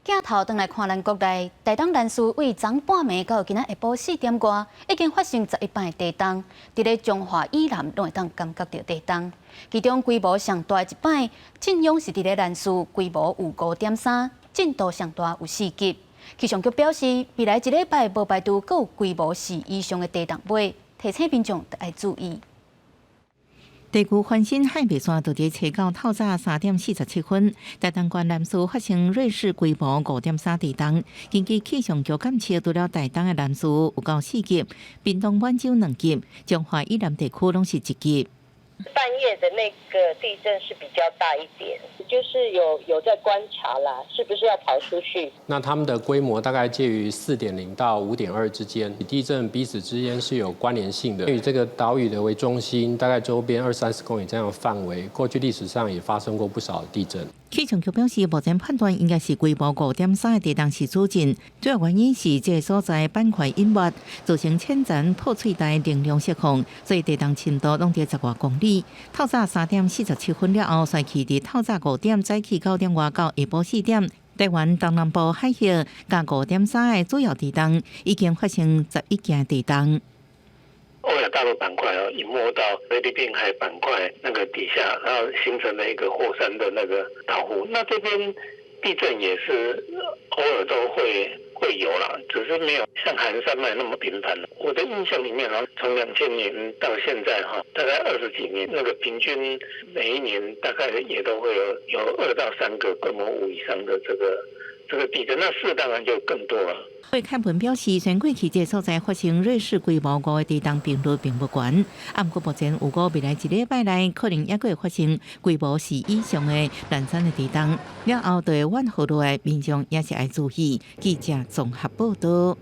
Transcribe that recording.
鏡頭轉來看咱國內，台東蘭嶼對昨半暝到今仔下晡4點外，已經發生11擺地動，佇咧彰化以南攏會當感覺著地動。其中規模上大一擺，震央是佇咧蘭嶼，規模有5.3，震度上大有4級。氣象局表示，未來一禮拜無排除閣有規模4以上的地動尾，提醒民眾愛注意。地球翻新海馬山就佇初九透早3點47分，台東縣蘭嶼發生芮氏規模5.3地動。根據氣象局監測，除了台東的蘭嶼有夠4級，屏東滿洲2級，彰化以南地區攏是1級。半夜的那個地震是比較大一點，就是有在觀察啦，是不是要跑出去？那他們的規模大概介於4.0到5.2之間，地震彼此之間是有關聯性的。以這個島嶼的為中心，大概周邊二三十公里這樣的範圍，過去歷史上也發生過不少地震。氣象局表示，目前判斷應該是規模五點三的地動是主震，主要原因是這個所在板塊隱沒，造成淺層破碎帶能量釋放，所以地動深度攏佇10外公里。透早3點47分了後，衰去佇透早5點，早起9點外到下晡4點，台灣東南部海域佮5.3的主要地動已經發生11件地動。歐亞大陸板塊哦，隱沒到菲律賓海板塊那個底下，然後形成了一個火山的那個島弧。那這邊地震也是偶爾都會有啦，只是沒有像韓山脈那麼頻繁。我的印象裡面啊，從2000年到現在哈，大概20幾年，那個平均每一年大概也都會有2到3個規模5以上的這個地震，那4當然就更多了。魏凱文表示，雖然過去這個所在發生芮氏規模5的地動頻率並不懸，啊，毋過目前預估未來一禮拜內可能猶閣會發生規模4以上的連串的地動，了後對遠河內民眾也是愛注意。記者綜合報道。